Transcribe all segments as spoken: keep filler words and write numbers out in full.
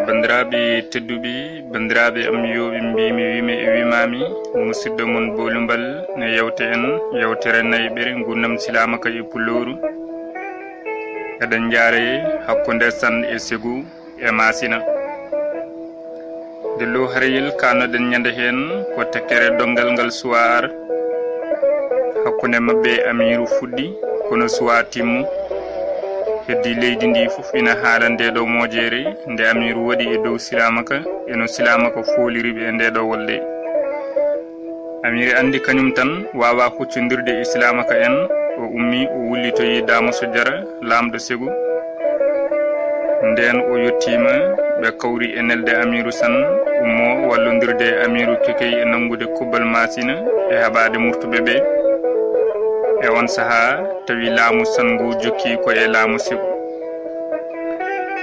Banndiraaɓe tedduɓe, banndiraaɓe am yooɓe, mbiimi wiime e wiimaami, musidɗo mon Boolumbal ne yewte en yewtere nayiɓere ngurnam silaamaka e pullooru. Eɗen njaare hakkunde San e Segu e Maasina. Nde loo harayel kaanoɗen ñande heen ko tekkere donngal ngal suwaa ar. Hakkunde maɓɓe e Amiiru fuɗɗi, kono suwaa timmu. Heddii leydi ndi fof ina haala ndee ɗoo moojeere, nde Amiiru waɗi e dow silaamaka, e no silaamaka fooliri ɓe e ndee ɗoo wolde. Amiiru anndi kañum tan waawaa huccondirde e silaamaka en, o ummii, o wullitoyi Damoso Jara, laamɗo Segu. Ndeen o yottiima, ɓe kawri e nelde Amiiru San, ummoo wallondirde e Amiiru Kekey e nanngude kubbal Maasina e haɓaade murtuɓe ɓe. E oon sahaa, tawi laamu San ngu jokki ko e laamu Segu.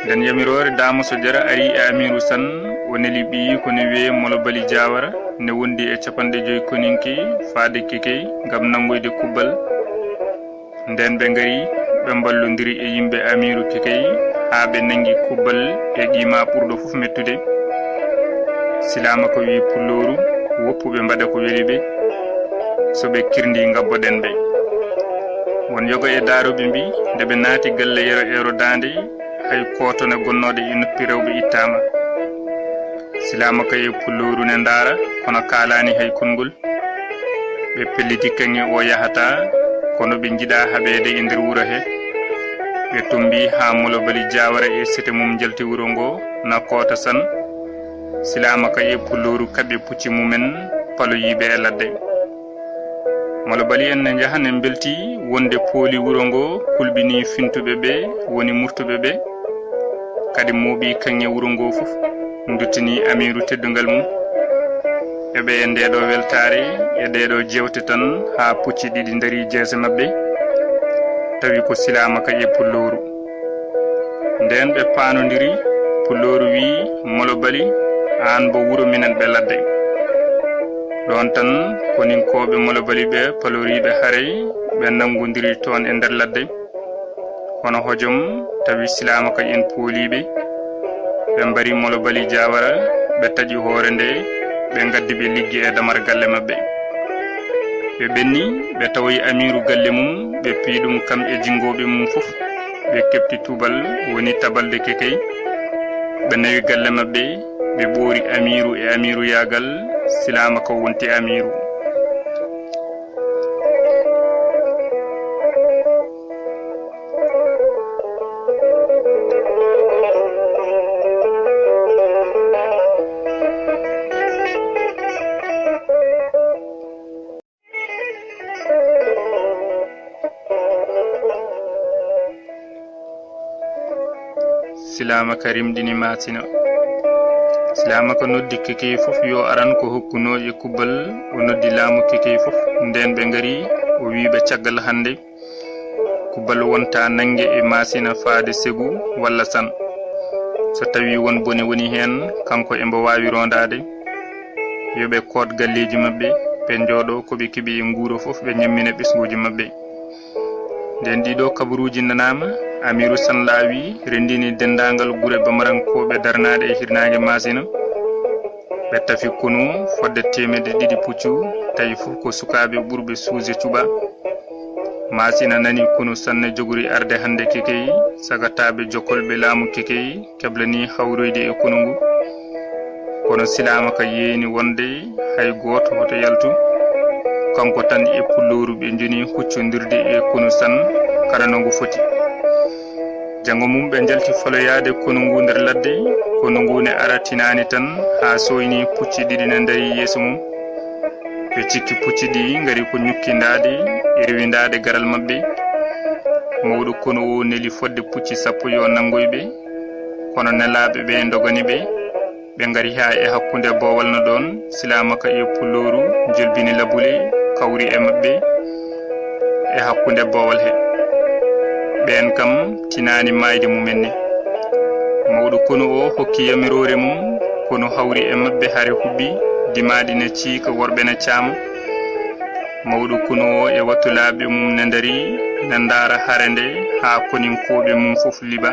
Nden yamiroore Damoso Jara ari e Amiiru San, o neli ɓiyiiko ne wiyee Molobali Jaawara, ne wondi e capanɗe joy koninke faade Kekey ngam nanngoyde kubbal. Nden ɓe ngari, ɓe mballondiri e yimɓe Amiiru Kekey haa ɓe nanngi kubbal e qiima ɓurɗo fof mettude. Silaamaka wiyi pullooru, woppuɓe mbaɗa ko weli ɓe. So ɓe kirndii, ngabboɗen ɓe. Won yoga e daarooɓe mbii, nde ɓe naati galle Yero Eero Daande, hay kootone gonnooɗe e noppi rewɓe ittaama. Silaamaka e pullooru ne ndaara, kono kaalaani hay konngol. Ɓe pelliti kaŋŋe o yahataa, kono ɓe njiɗaa haɓeede e nder wuro he. Ɓe tommbii haa Molobali Jaawara e sete mum njalti wuro ngo, na koota San. Silaamaka e pullooru kaɓɓi pucci mumen, paloyii ɓe e ladde. Molobali en ne njaha ne mbeltii wonde pooli wuro ngo, kulɓinii fintuɓe ɓe, woni murtuɓe ɓe. Kadi mooɓii kaŋŋe wuro ngo fof, nduttinii Amiiru teddungal mum. E ɓe e ndee ɗoo weltaare, e ɗee ɗoo jeewte tan, haa pucci ɗiɗi ndarii jeese maɓɓe, tawi ko silaamaka e pullooru. Ndeen ɓe paanondiri, pullooru wiyi, Molobali, aan mbo wuro, minen ɓe ladde. Ɗoon tan, koninkooɓe Molobali ɓe, paloriiɓe haray, ɓe nanngondiri toon e nder ladde. Kono hojom, tawi silaamaka en pooliiɓe. Ɓe mbari Molobali Jaawara, ɓe taƴi hoore nde, ɓe ngaddi ɓe liggi e damar galle maɓɓe. Ɓe ɓenni, ɓe tawoyi Amiiru galle mum, ɓe piyi ɗum kam e jinngooɓe mum fof. Ɓe keɓti tubal, woni tabalde Kekey. Ɓe nawi galle maɓɓe, ɓe ɓoori Amiiru e Amiiru yaagal, silaamaka wonti Amiiru. Silaamaka rimɗini Maasina. Silaamaka noddi Kekey fof yo aran ko hokkunoo e kubbal, o noddi laamu Kekey fof, ndeen ɓe ngari, o wii ɓe caggal hannde, kubbal wonta nannge e Maasina faade Segu walla San. So tawii won bone woni heen, kanko e mbo waawi rondaade. Yo ɓe koot galleeji maɓɓe, ɓe njooɗo ko ɓe keɓi e nguuro fof, ɓe ñammina ɓesnguuji maɓɓe. Nden ɗiɗo kabaruuji nanaama, Amiiru San laawi, renndini denndaangal gure bamarankooɓe darnaaɗe e hirnaange Maasina. Ɓe tafi konu fodde teemedde ɗiɗi puccu, tawi fof ko sukaaɓe ɓurɓe suuze cuɓa. Maasina nani konu San ne jogori arde hannde Kekey, sagataaɓe jokkolɓe laamu Kekey keblanii hawroyde e konu ngu. Kono silaamaka yeeni wonde hay gooto hoto yaltu. Kanko tan e pullooru ɓe njoni huccondirde e konu San kala no ngu foti. Janngo mum ɓe njalti faloyaade konu ngu nder ladde, konu ngu ne ara tinaani tan haa sooynii pucci ɗiɗi ne ndarii yeeso mum. Ɓe cikki pucci ɗi ngari ko ñukkindaade e rewindaade garal maɓɓe. Mawɗo konu o neli fodde pucci sappo yo nanngoy ɓe, kono nelaaɓe ɓe ndogani ɓe. Ɓe ngari haa e hakkunde boowal no ɗoon, silaamaka e pullooru njolbini labule, kawri e maɓɓe e hakkunde boowal he. Ɓeen kam tinaani maayde mumen ni. Mawɗo konu o hokki yamiroore mum, konu hawri e maɓɓe hare huɓɓi, dimaaɗi ne ciika, worɓe ne caama. Mawɗo konu o e wattulaaɓe mum ne ndarii, ne ndaara hare nde haa koninkooɓe mum fof liɓa,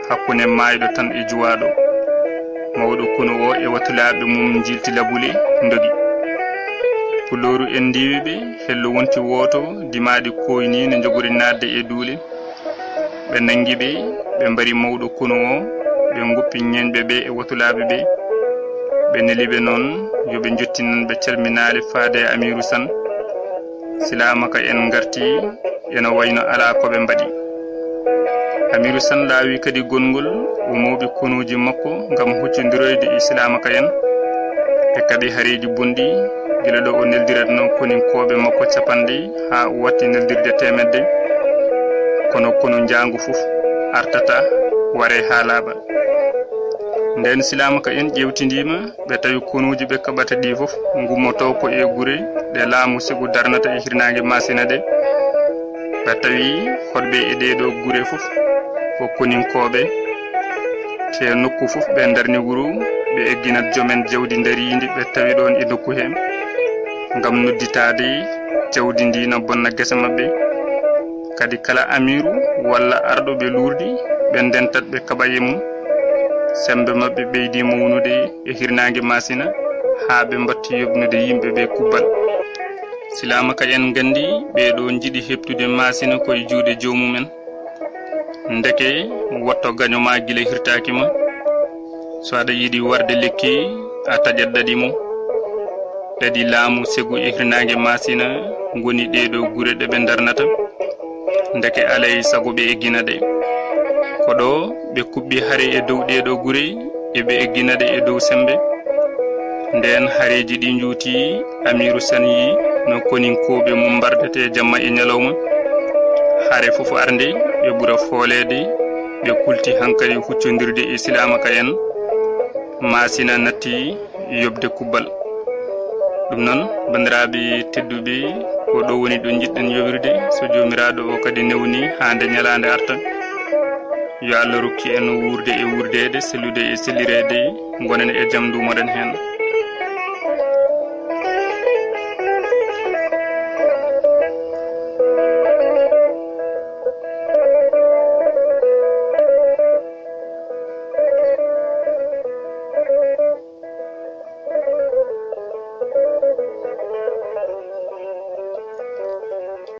hakkunde maayɗo tan e juwaaɗo. Mawɗo konu o e watulaaɓe mum njilti labule, ndogi. Pulooru en ndiiwi ɓe, hello wonti wooto, dimaaɗi kooyni no njogori naatde e duule. Ɓe nanngi ɓe, ɓe mbari mawɗo konu o, ɓe ngoppi ñeeñɓe ɓe e watulaaɓe ɓe. Ɓe neli ɓe noon yo ɓe njottinan ɓe calminaale faade e Amiiru San. Silaamaka en ngarti, ena wayno alaa ko ɓe mbaɗi. Amiiru San laawi kadi gonngol, o mooɓi konuuji makko ngam huccondiroyde e Silaamaka en. Ɓe kaɓi hareeji bonɗi, gila ɗo o neldiratnoo koninkooɓe makko capanɗe, haa o watti neldirde teemedde. Kono konu njaangu fof artata, waree haa laaɓa. Ndeen Silaamaka en ƴeewtindiima, ɓe tawi konuuji ɓe kaɓata ɗi fof ngummotoo ko e gure ɗe laamu segu darnata e hirnaange Maasina ɗe. Ɓe tawi hoɗɓe e ɗeeɗoo gure fof ko koninkooɓe. Te nokku fof ɓe ndarni wuro, ɓe egginat joomen jawdi ndariindi ɓe tawi ɗoon e nokku hee, ngam nodditaade jawdi ndi na bonna gese maɓɓe. Kadi kala amiiru walla arɗo ɓe luurdi, ɓe ndentat ɓe kaɓa e mum. Semmbe maɓɓe ɓeydi mawnude e hirnaange Maasina, haa ɓe mbaɗti yoɓnude yimɓe ɓe kubbal. Silaamaka en nganndi ɓee ɗoo njiɗi heɓtude Maasina ko e juuɗe joomum en. Ndeke woto gaño ma gila hirtaaki ma. So aɗa yiɗi warde lekki, a taƴat ɗaɗi mum. Ɗaɗi laamu segu e hirnaange Maasina ngoni ɗee ɗoo gure ɗe ɓe ndarnata. Ndeke alay sago ɓe eggina ɗe. Ko ɗo ɓe kuɓɓi hare e dow ɗee ɗoo gure, e ɓe eggina ɗe e dow semmbe. Ndeen hareeji ɗi njuuti, Amiiru San yii no koninkooɓe mum mbardetee jamma e ñalawma. Hare fof arde, ɓe ɓura fooleede, ɓe kulti hankadi huccondirde e Silaamaka en. Maasina natti yoɓde kubbal. Ɗum noon, banndiraaɓe tedduɓe, ko ɗo woni ɗo njiɗɗen yowirde. So Joomiraaɗo o kadi newni haa nde ñalaande arta, yo Allah rokku en wuurde e wuurdeede, sellude e sellireede, ngonen e jam, nduumoɗen heen.